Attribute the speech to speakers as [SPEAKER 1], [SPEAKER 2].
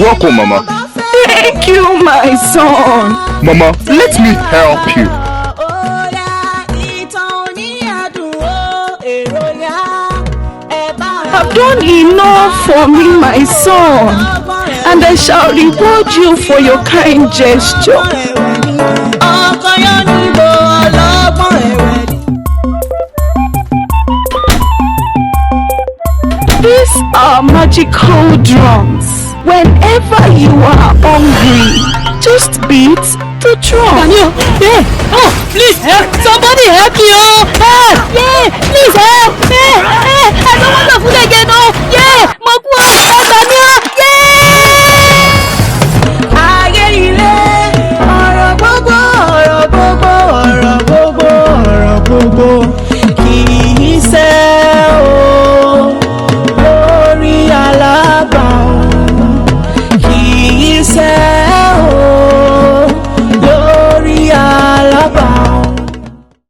[SPEAKER 1] Welcome, Mama.
[SPEAKER 2] Thank you, my son.
[SPEAKER 1] Mama, let me help you.
[SPEAKER 3] Óyá, ìtàn oníyàdùn o, èrò yá, ẹ bá
[SPEAKER 2] Have done enough for me, my son, and I shall reward you for your kind gesture.
[SPEAKER 3] Ọkọ yóò níbo ọlọ́gbọ́n ẹ̀wẹ̀ ni.
[SPEAKER 2] These are magical drums. Whenever you are hungry, just beat the drum.
[SPEAKER 4] Yeah. Oh, please help. Somebody help me, oh. Help. Yeah. Please help. Hey, hey. I don't want the food again, oh. Yeah. Mo kú.